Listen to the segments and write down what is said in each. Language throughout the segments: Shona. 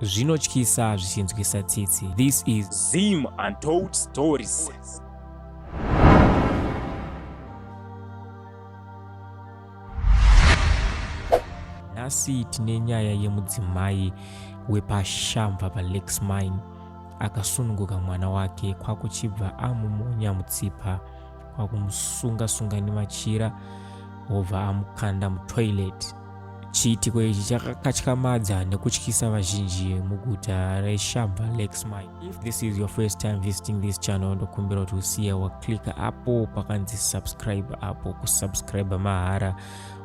Zvinotyisa zvichinzwisa tsitsi. This is Zim Untold Stories. Nhasi tine nyaya yemudzimai wepaShamva paLakes Mine akasununguka mwana wake kwakuchibva amumonya mutsipa kwakumusunga sunga nemachira obva amukanda mutoilet. Chiitiko ichi chakakatyamadza nekutyisa vazhinji muguta reShamva Lakes Mine. If this is your first time visiting this channel, ndokumbira kuti usiye waklika apo pakanzi subscribe apo kusubscribe mahara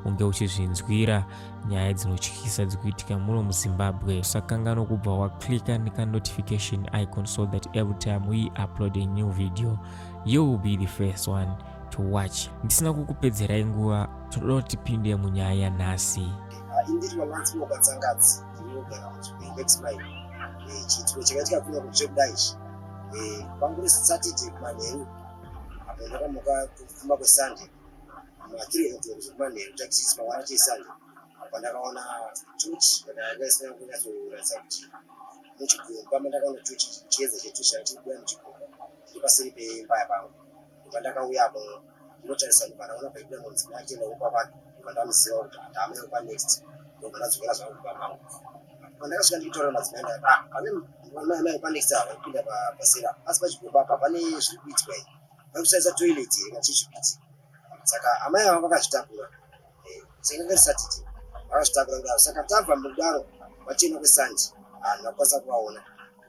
unge uchizvinzwira nyaya dzinotyisa dzikuitika muno muZimbabwe. Usakanganwa kubva waklika neka notification icon so that every time we upload a new video you will be the first one to watch. Ndisina kukupedzerai nguva, tinoda kuti tipinde munyaya yanhasi. Indiri vamanzi mokatsangadzi ndinogara munzvimbo yeLakes Mine. Chiitiko chakaitika kuno kutsve kudai ichi kwanguri Saturday kumanheru apo ndakamuka kufamba kweSunday ma 3 o'clock zvekumanheru taxis mangwana cheSunday apa ndakaona tochi yanga isina kunyatsoratidza kuti muchigomba mandakaona tochi chiedza chetochi changa chiri kubuda muchigomba chiri paseri peimba yapangu. Ndopandakauya apo ndinotarisa ndobva ndaona paibuda mudzimai achienda kumba kwake ndobva ndamuziva kuti ndaamai wepanext ndobva ndadzokera zvangu kumba mangu. Pandakasvika ndichitaura namadzimai ndakati ah pane mai wepanext ava varikupinda paseri apa asi pachigomba apa pane zviri kuitika here vari kushandisa toilet here kana chii chiri kuitika. Saka amai ava vakazvitakura saka inga risatiti vakazvitakura kudaro saka tabva mukudaro kwachena kwesandi handina kukwanisa kuvaona.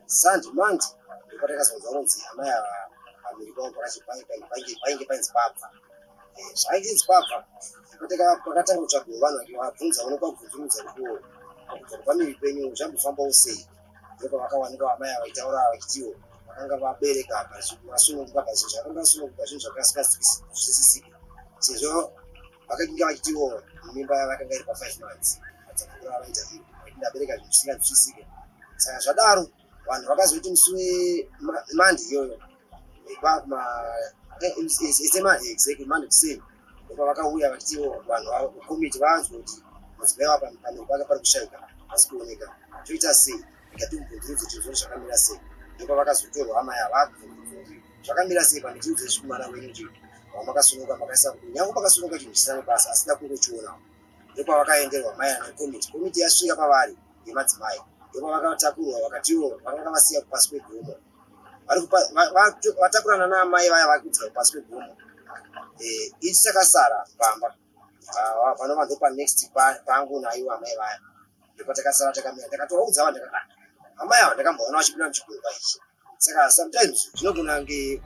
Sandi mandi ndopatakazonzwa kunzi amai ava pamiri pavo painge painzi pabva. Zvainge inzi pabva pakatanga kutsvagwa vanhu vake vabvunza onekwa kubvunzurudza ukuwo kubva pamiri penyu zvambofambawo sei ndopavakawanikwa amai ava vachitaura vachitiwo vakanga vabereka vasununguka pa zvinhu zvavakanga vasununguka zvinhu zvakanga zvisinganzwisisiki sezvo vakanga vachitiwo mimba yavakanga iri pa5 months matsananguro avaita ivo vaiti ndabereka zvinhu zvisinganzwisisike. Saka zvadaro vanhu vakazoti musi weMonday iyoyo exactly Monday kuseni ndopavakauya vachitiwo vanhu komiti vanzwa kuti madzimai ava pamiri pake pari kushaika asi kuoneka toita sei rega timubvunzurudze tinzwe kuti zvakamira sei. Ndopavakazotorwa amai ava vakubvunzurudzwa kuti zvakamira sei pane tiudzei mwana wenyu kuti wamakasununguka makaisa kuti nyange makasununguka chinhu chisina nebasa asina kungochionawo. Ndopavakaenderwa mai ava nekomiti komiti yasvika pavari yemadzimai ndopavakatakurwa vakatiwo vakanga vasiya pasi pegomo vatakurana naamai vaya vari kudzika pasi pegomo. Isu takasara pamba panova ndopanext pangu naivo amai vaya ndopatakasara takamira. Ndakatovaudza vanhu ndakati amai ava ndakamboona vachibuda muchigomba ichi saka sometimes zvinogona kunge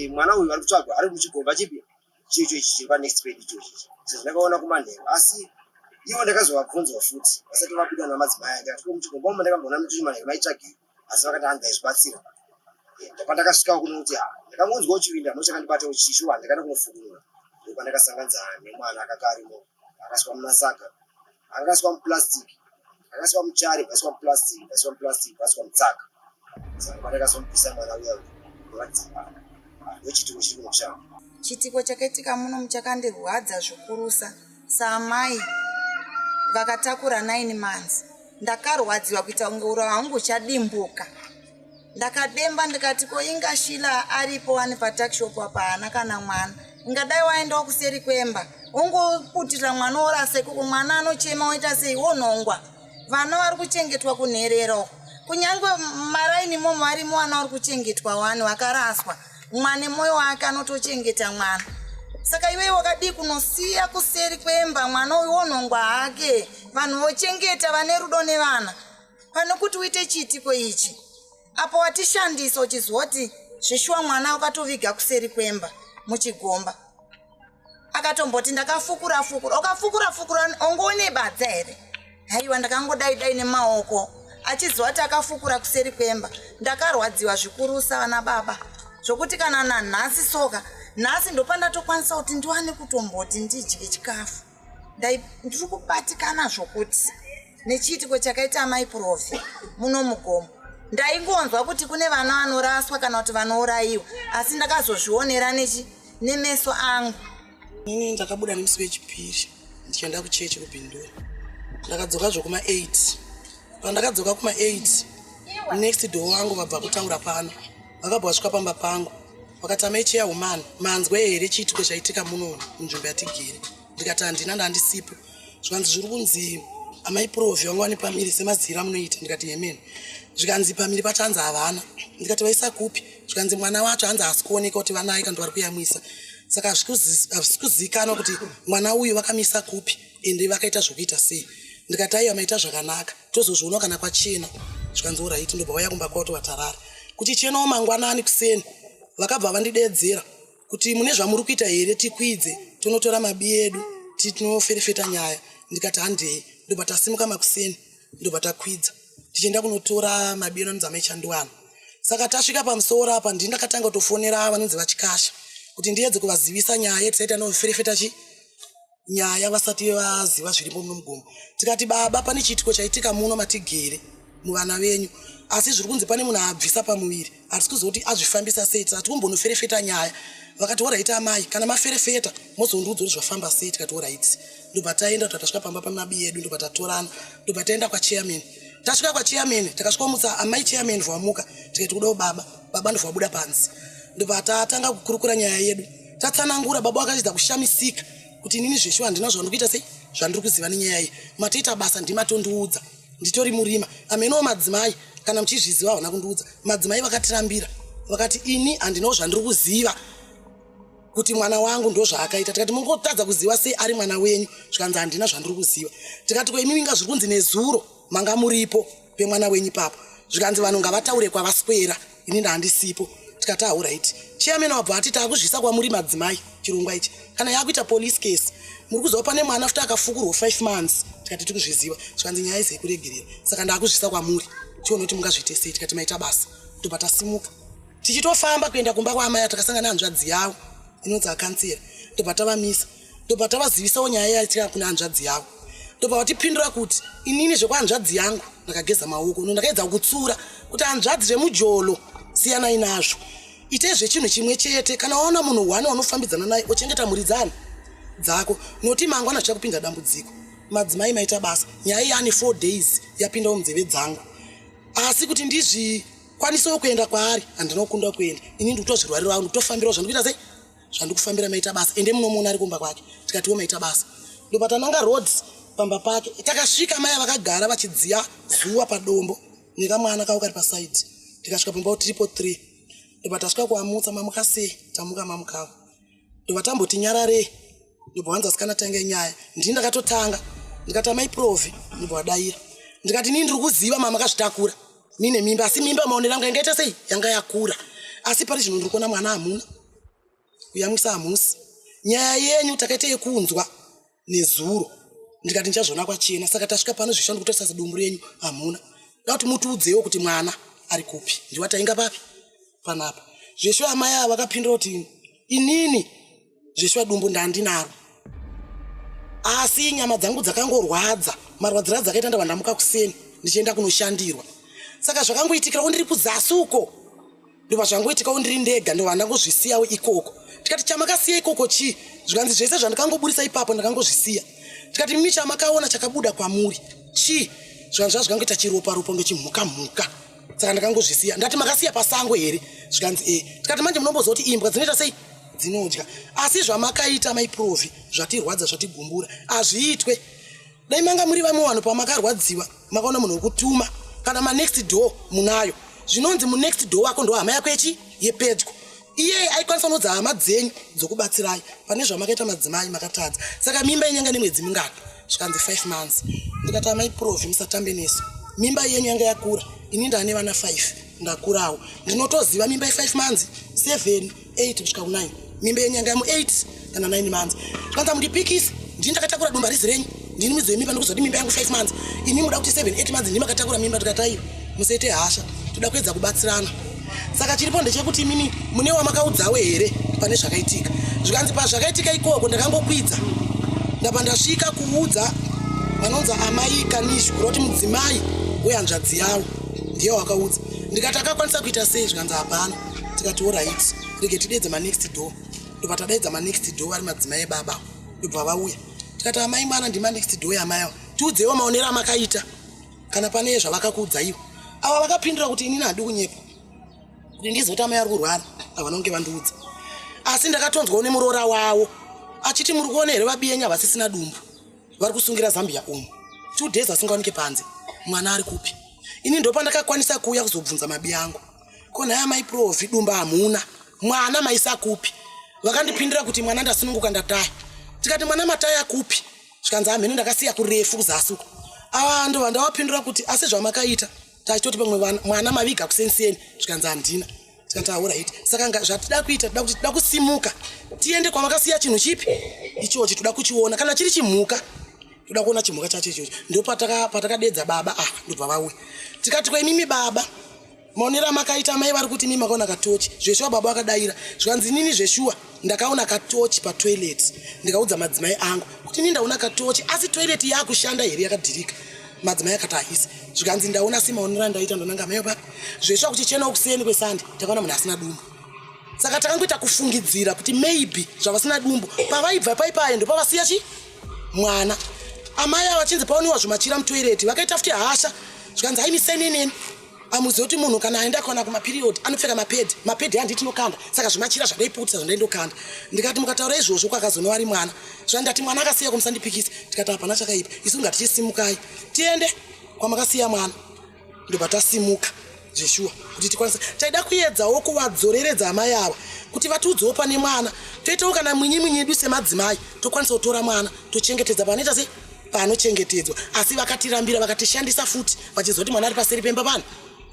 mwana uyu ari kutsvagwa ari muchigomba chipi chicho ichi chiri panext pedu ichochi sezvo ndakaona kumanheru asi ivo ndakazovabvunzwa futi vasati vabuda namadzimai aya ndikati ko muchigomba umu ndakamboona muchichi manheru maitsvagei asi vakati hanzi ndaizvibatsira. Ndopandakasvikawo kuno kuti ndakangonzwa uchivinda hamuna chakandibata uchishuwa ndakaenda kunofukunura ndopandakasanganidza nemwana akanga arimo akaiswa mumasaga akaiswa muplastic akaiswa muchari akaiswa muplastic akaiswa muplastic akaiswa mutsaga. Saka pandakazomubvisa mwana uya uyu ndochiitiko chiri kuno kushamba. Chiitiko chakaitika muno chakandirwadza zvikurusa saamai vakatakura 9 months. Ndakarwadziwa kuita kunge ura hwangu uchadimbuka. Ndakademba ndikati ko inga Sheila aripo wani patakishop apa haana kana mwana. Ingadai waendawo kuseri kwemba wongoputira mwana worasa ikoko mwana anochema woita sei wonhongwa. Vana vari kuchengetwa kunherera uko. Kunyange maraini imomo varimo vana vari kuchengetwa wani vakaraswa. Mwana moyo wake anotochengeta mwana. Saka iwewe wakadii kunosiya kuseri kwemba mwana uyu wonhongwa hake. Vanhu vochengeta vane rudo nevana. Pane kuti uite chiitiko ichi. Apo watishandisa uchiziva kuti zveshuwa mwana wakatoviga kuseri kwemba muchigomba. Akatomboti ndakafukura fukura. Ukafukura fukura ongoone badza here? Haiwa ndakangodai dai nemaoko. Achiziva kuti akafukura kuseri kwemba. Ndakarwadziwa zvikurusa vana baba. Zvokuti kana nanhasi soka, nhasi ndopandatokwanisa kuti ndiwane kutomboti ndidye chikafu. Ndiri kubatikana zvokuti nechiitiko chakaita amai Profi muno mugomo. Ndaingonzwa kuti kune vana vanoraswa kana kuti vanourayiwa, asi ndakazozvionera nemeso angu. Ini ndakabuda nemusi wechipiri ndichienda kuchechi kuBindura. Ndakadzoka zvekuma 8. Pandakadzoka kuma 8 next door wangu vabva kutaura pano, vakabva vasvika pamba pangu vakati, "Amai chairwoman, manzwe here chiitiko chaitika muno munzvimbo yatigere?" Ndikati, "Handina, ndandisipo." Zvikanzi, "Zviri kunzi amai Provi vanga vane pamiri semazira munoita." Ndikati, "Yemene." Zvikanzi, "Pamiri pacho hanzi havana." Ndikati, "Vaisa kupi?" Zvikanzi, "Mwana wacho hanzi haasi kuoneka kuti vanaye kana vari kuyamwisa, saka hazvisi kuzivikanwa kuti mwana uyu vakamisa kupi ende vakaita zvokuita sei." Ndikati, "Aiwa, maita zvakanaka, tozozviona kana kwachena." Zvikanzi, "Alright." Ndobva vauya kumba kwavo, tovatarara kuti chenawo. Mangwanani kuseni vakabva vandidedzera kuti, "Mune zvamuri kuita here? Tikwidze tonotora mabi edu, tinoferefeta nyaya." Ndikati, "Handei." Ndobva tasimuka makuseni, ndobva takwidza tichienda kunotora mabi edu anonzi amai Chandiwana. Saka tasvika pamusoro apa, ndini ndakatanga kutofonera vanonzi vaChikasha kuti ndiedze kuvazivisa nyaya, tisaita noferefeta chi nyaya vasati vaziva zviripo muno mugomo. Tikati, "Baba, pane chiitiko chaitika muno matigere muvana venyu, asi zviri kunzi pane munhu abvisa pamuviri, hatisi kuziva kuti azvifambisa sei, tisati kumbonoferefeta nyaya." Vakati, "Alright amai, kana maferefeta mozondiudza kuti zvafamba sei." Tikati, "Alright." Ndobva taenda, kuti tasvika pamba pamabi edu, ndobva tatorana, ndobva taenda kwachairman. Tasvika kwachairman, takasvika kumutsa amai chairman, vamuka. Tikati, "Kudawo baba." Baba ndobva vabuda panze, ndobva tatanga kukurukura nyaya yedu. Tatsanangura, baba vakachidza kushamisika kuti, "Inini zveshuwa handina zvandiri kuita sei, zvandiri kuziva nenyaya iyi. Matoita basa, ndimatondiudza, nditori murima amenowo. Madzimai, kana muchizviziva, havana kundiudza." Madzimai vakatirambira, vakati, "Ini handinawo zvandiri kuziva kuti mwana wangu ndo zvaakaita." Tikati, "Mungotadza kuziva sei ari mwana wenyu?" Zvikanzi, "Handina zvandiri kuziva." Tikati, "Ko imimi, inga zviri kunzi nezuro manga muripo pemwana wenyu ipapo?" Zvikanzi, "Vanhu ngavataure kwavaswera, ini ndahandisipo." Tikati, "Alright." Chairman wabva ati, "Taakuzvisa kwamuri madzimai chirongwa ichi. Kana yakuita police case, muri kuziva pane mwana futi akafukurwa 5 months?" Tikati, "Tikuzviziva." Zvikanzi, "Nyaya izi yekuregerera, saka ndaakuzvisa kwamuri, tione kuti mungazviite sei." Tikati, "Maita basa." Tobva tasimuka tichitofamba kuenda kumba kwaamai. Takasangana nehanzvadzi yavo inonzi akansera, ndobva tavamisa, ndobva tavazivisawo nyaya yaitika kune hanzvadzi yavo. Ndobva vatipindura kuti, "Inini zvekwahanzvadzi yangu ndakageza maoko." No, ndakaedza kutsura kuti, "Hanzvadzi, zvemujolo siyanai nazvo, itei zvechinhu chimwe chete. Kana waona munhu one wanofambidzana naye, ochengeta mhuri dzani dzako, noti mangwana zvichakupinza dambudziko." Madzimai, maita basa. Nyaya yaane 4 days yapindawo munzeve dzangu, asi kuti ndizvikwanisewo kuenda kwaari, handina kukunda kuenda. Ini ndikutozvirwarirawo, ndikutofambirawo zvandikuita sei, zvandikufambira. Maita basa, ende munomuona ari kumba kwake. Tikatiwo, "Maita basa." Ndobva tananga roads pamba pake. Takasvika, mai vakagara vachidziya zuva padombo nekamwana kavo kari pasaidi. Tikasvika pamba tiripo 3. Ndobva tasvika kuamutsa, "Mamuka sei?" "Tamuka." "Mamukavo?" Ndobva tamboti nyararei. Ndobva wanza, "Sikana, tange nyaya." Ndini ndakatotanga. Ndikati, "Amai Provi." Ndobva vadayira. Ndikati, "Inini ndiri kuziva mama akazvitakura mine mimba, asi mimba maonero angu yangaita sei, yanga yakura, asi pari zvino ndiri kuona mwana hamuna, kuyamwisa hamusi. Nyaya yenyu takaita yekunzwa nezuro." Ndikati, "Ndichazviona kwachena. Saka tasvika pano zvishandi kutarisa dumbu renyu hamuna, da kuti mutiudzewo kuti mwana ari kupi." Ndiwa tainga papi panapa zveshuwa. Amai ava vakapindura kuti, "Inini zveshuwa dumbu ndandinaro, asi nyama dzangu dzakangorwadza. Marwadziro adzakaita, ndabva ndamuka kuseni ndichienda kunoshandirwa. Saka zvakangoitikirawo ndiri kuzasi uko, ndobva zvangoitikawo ndiri ndega, ndobva ndangozvisiyawo ikoko." Tikati, "Chamakasiya ikoko chii?" Zvikanzi, "Zvese zvandikangoburisa ipapo ndakangozvisiya." Tikati, "Mimi, chamakaona chakabuda kwamuri chii?" Zvikanzi, "Zvazvikangoita chiropa ropa ngechimhuka mhuka, saka ndakangozvisiya." Ndati, "Makasiya pasango here?" Zvikanzi, "E." Tikati, "Manje munomboziva kuti imbwa dzinoita sei, dzinodya. Asi zvamakaita, maiProvi, zvatirwadza, zvatigumbura, hazviitwe. Dai manga muri vamwe vanhu, pamakarwadziwa makaona munhu wekutuma, kana manext door munayo, zvinonzi munext door wako ndo hama yako yechi yepedyo, iyeye aikwanisa unodza hama dzenyu dzokubatsirai. Pane zvamakaita, madzimai, makatadza. Saka mimba yenyu yanga nemwedzi mingani?" Zvikanzi, 5 months." Ndikati, "Amai Provi, musatambe nesu. Mimba yenyu yanga yakura. Ini ndane vana 5, ndakurawo, ndinotoziva mimba ye5 months, 7, 8 kusvika ku9. Mimba yenyu yanga yamu8 kana 9 months." Zvikanzi, "Mundipikisi, ndini ndakatakura dumba rizi renyu, ndini midzi wemimba. Ndikuziva kuti mimba yangu 5 months, imi muda kuti 7, 8 months, ndimi makatakura mimba." Tikati, "Aiwa, musaite hasha, toda kuedza kubatsirana. Saka chiripo ndechekuti imimi mune wamakaudzawo here pane zvakaitika?" Zvikanzi, "Pazvakaitika ikoko ndakangokwidza, ndabva ndasvika kuudza vanonzi amai Kanishi, kureva kuti mudzimai wehanzvadzi yavo, ndiye wakaudza." Ndikati, "Akakwanisa kuita sei?" Zvikanzi, "Hapana." Tikati, "Alright, rege tidaidze manext door." Ndobva tadaidza manext door, vari madzimai ebaba. Ndobva vauya. Tikati, "Amai mwana, ndima next door yamai ava, tiudzewo maonero amakaita." Kana pane zvavakakuudza ivo ava vakapindura kuti inini handi kunyepa kuti ndizoti amai ari kurwara havana kunge vandiudza, asi ndakatonzwawo nemuroora wavo achiti muri kuona here vabiyenya havasisina dumbu, vari kusungira Zambia umu 2 days asingaoneke panze, mwana ari kupi? Ini ndopandakakwanisa kuuya kuzobvunza mabi angu, ko nhai amai Provi, dumba hamuna, mwana maisa kupi? Vakandipindura kuti mwana ndasununguka, ndataya. Tikati mwana mataya kupi? Zvikanzi hamheno, ndakasiya kurefu kuzasi uko. Ava ndobva ndavapindura kuti asi zvamakaita tachitoti pamwe mwana maviga kuseniseni. Zvikanzi handina. Tikati alright, saka zvatida kuita, tida kuti tida kusimuka tiende kwamakasiya chinhu chipi ichochi, toda kuchiona. Kana chiri chimhuka, toda kuona chimhuka chacho ichochi. Ndo patakadedza baba ava, ndobva vauya. Tikati kwaimimi baba, maonero amakaita mai vari kuti mii makaona katochi zveshuwa? Baba vakadaira zvikanzi inini zveshuwa ndakaona katochi patoilet. Ndikaudza madzimai angu kuti ini ndaona katochi, asi toilet yakushanda here, yakadhirika? Madzimai akati haisi. Zvikanzi ndaona, asi maonero andaita ndonanga mai papi zveshuwa kuchichenawo kuseni kwesande takaona munhu asina dumbu. Saka takangoita kufungidzira kuti maybe zvavasina dumbu pavaibva paipayo ndopavasiya chi mwana. Amai ava chinzi paoniwa zvimachira mutoireti, vakaita futi hasha. Zvikanzi aimiseneneni amuzivi kuti munhu kana aenda kana kumaperiod anopfeka mapedhi, mapedhi handi tinokanda, saka zvimachira zvandaiputisa zvandaindokanda. Ndikati mukataura izvozvo kwakazonova ari mwana, zvandati mwana akasiya kumusandipikisa. Tikati hapana chakaipa, isu ngatichisimukai tiende kwamakasiya mwana. Ndobva tasimuka zveshuwa kuti tikwanise. Taida kuedzawo kuvadzoreredza amai ava kuti vatiudzewo pane mwana, toitawo kana mwinyi mwinyi yedu semadzimai, tokwanisa kutora mwana tochengetedza panoita sei paanochengetedzwa. Asi vakatirambira, vakatishandisa futi vachiziva kuti mwana ari paseri pemba pano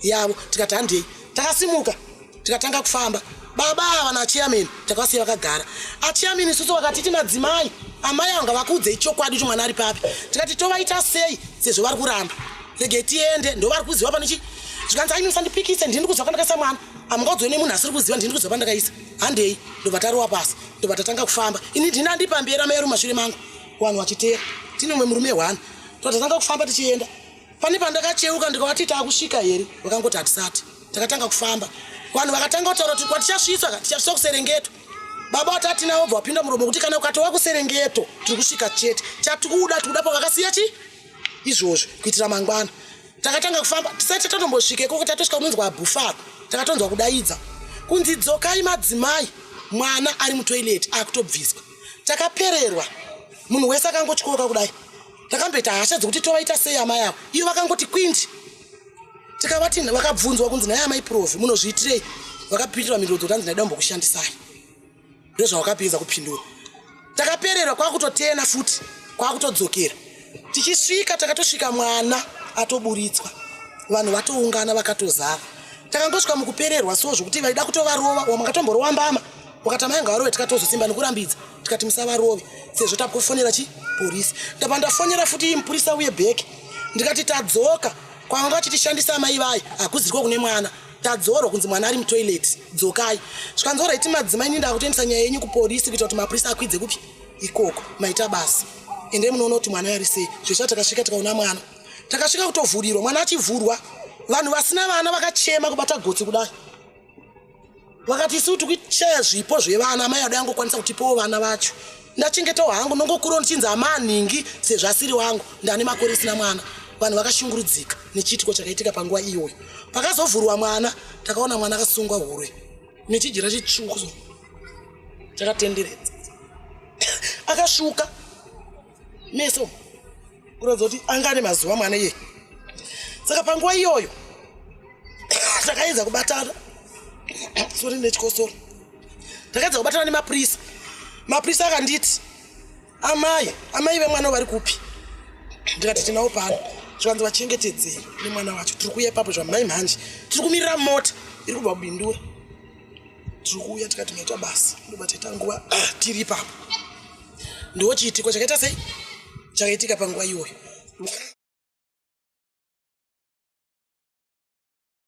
yavo. Tikati handei, takasimuka tikatanga kufamba. Baba ava nachairman takavasiya vakagara. Achairman isusu vakatiti madzimai, amai ava ngavakuudzei chokwadi kuti mwana ari papi. Tikati tovaita sei sezvo vari kuramba? Regei tiende, ndo vari kuziva pane chi. Zvikanzi aini musandipikise, ndini kuziva kwandakaisa mwana, hamungaudzwe nemunhu asiri kuziva, ndini kuziva pandakaisa, handei. Ndobva tarowa pasi, ndobva tatanga kufamba. Ini ndini andi pamberi, amai ari mumashure mangu, vanhu vachiteera, tine mumwe murume one. Totatanga kufamba tichienda. Pane pandakacheuka ndikavati taakusvika here? Vakangoti hatisati. Takatanga kufamba, vanhu vakatanga kutaura kuti kwatichasvitswa tichasvitswa kuSerengeto. Baba vatatinavo bva vapinda muromo kuti kana ukatova kuSerengeto tiri kusvika chete, chatikuda tikuda pavakasiya chi izvozvo kuitira mangwana. Takatanga kufamba, tisati tatombosvika ikoko, tatosvika kunonzwa Bhufaro, takatonzwa kudaidza kunzi dzokai madzimai, mwana ari mutoilet akutobviswa. Takapererwa, munhu wese akangotyoka kudai. Takamboita hasha dzekuti tovaita sei amai avo, iyo vakangoti kwindi. Tikavati vakabvunzwa kunzi naye amai Provi munozviitirei? Vakapindura mhinduro dzokuti hanzi ndaida kumbokushandisai, ndozvavakapedza kupindura. Takapererwa, kwakutotena futi kwakutodzokera. Tichisvika takatosvika mwana atoburitswa, vanhu vatoungana vakatozara. Takangosvika mukupererwa so zvokuti vaida kutovarova, wamakatomborova mbama wakati amai ngavarove. Tikatozosimba nekurambidza, tikati musavarove sezvo takufonera chi porisi. Ndabva ndafonera futi mupurisa uye bheki, ndikati tadzoka kwavanga vachitishandisa amai vai, hakuziriko kune mwana, tadzorwa kunzi mwana ari mutoilet, dzokai. Zvikanzi alright madzimai, ini ndakutoendesa nyaya yenyu kupolisi kuita kuti mapurisa akwidze kupi ikoko. Maita basa, endei munoona kuti mwana ari sei. Zvesva takasvika tikaona mwana, takasvika kutovhurirwa mwana achivhurwa. Vanhu vasina vana vakachema kubata gotsi kudai, vakati isu tikushaya zvipo zvevana, amai ado angokwanisa kutipawo vana vacho. Ndachengetawo hangu, nongokurawo ndichinzi amaningi sezvo asiri wangu, ndane makore isina mwana. Vanhu vakashungurudzika nechiitiko chakaitika panguva iyoyo. Pakazovhurwa mwana, takaona mwana akasungwa hurwe nechijira chitsvuku so chakatenderedza, akasvuka meso kuratidza kuti anga ane mazuva mwana iye. Saka panguva iyoyo takaedza kubatana, sorry nechikosoro, takaedza kubatana nemapurisa. Mapurisa akanditi amai, amai vemwana vari kupi? Ndikati tinawo pano. Zvikanzi vachengetedzei nemwana wacho, tiri kuuya ipapo zvamai mhanje, tiri kumirira mota iri kubva kuBindura, tiri kuuya. Tikati maita basa. Ndobva taita nguva tiri ipapo. Ndo chiitiko chakaita sei chakaitika panguva iyoyo.